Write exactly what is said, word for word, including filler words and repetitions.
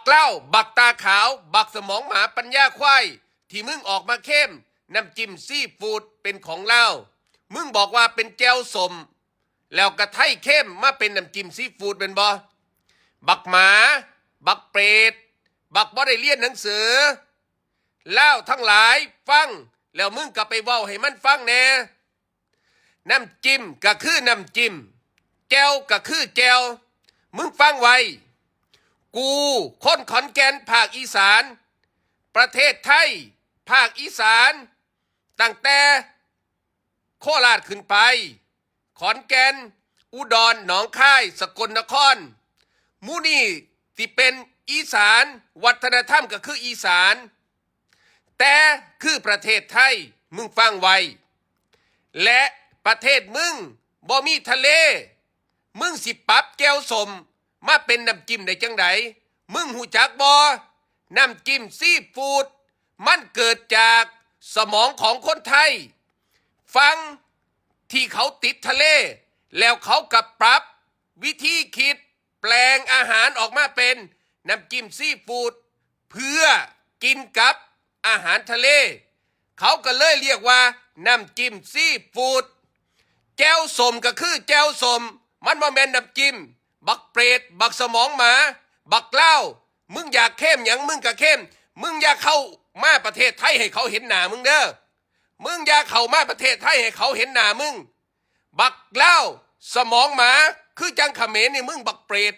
เกล้า บักตาขาว บักสมองหมาปัญญาควาย ที่มึงออกมาเข้มน้ำจิ้มซีฟู้ดเป็นของลาว มึงบอกว่าเป็นแจ่วส้ม แล้วกะไทยเข้มมาเป็นน้ำจิ้มซีฟู้ดแม่นบ่ บักหมา บักเปรต บักบ่ได้เรียนหนังสือ ลาวทั้งหลายฟัง แล้วมึงก็ไปเว้าให้มันฟังแหน่ น้ำจิ้มก็คือน้ำจิ้ม แจ่วก็คือแจ่ว มึงฟังไว้ กูคนขอนแก่นภาคอีสาน ประเทศไทยภาคอีสาน ตั้งแต่โคราชขึ้นไป ขอนแก่น อุดร หนองคาย สกลนคร หมู่นี่ที่เป็นอีสาน วัฒนธรรมก็คืออีสาน แต่คือประเทศไทย มึงฟังไว้ และประเทศมึงบ่มีทะเล มึงสิปรับแจ่วส้มมาเป็นน้ำจิ้มได้จังใด มึงฮู้จักบ่ น้ำจิ้มซีฟู้ดมันเกิดจากสมองของคนไทย ฟังที่เขาติดทะเล แล้วเขาก็ปรับวิธีคิดแปลงอาหารออกมาเป็นน้ำจิ้มซีฟู้ดเพื่อกินกับอาหารทะเล เขาก็เลยเรียกว่าน้ำจิ้มซีฟู้ด แจ่วส้มก็คือแจ่วส้ม มันบ่แม่นน้ำจิ้ม บักเปรต บักสมองหมา บักลาว มึงอยากเข้มหยังมึงก็เข้ม มึงอย่าเข้ามาประเทศไทยให้เขาเห็นหน้ามึงเด้อ มึงอย่าเข้ามาประเทศไทยให้เขาเห็นหน้ามึง บักลาว สมองหมา คือจังเขมรนี่ มึงบักเปรต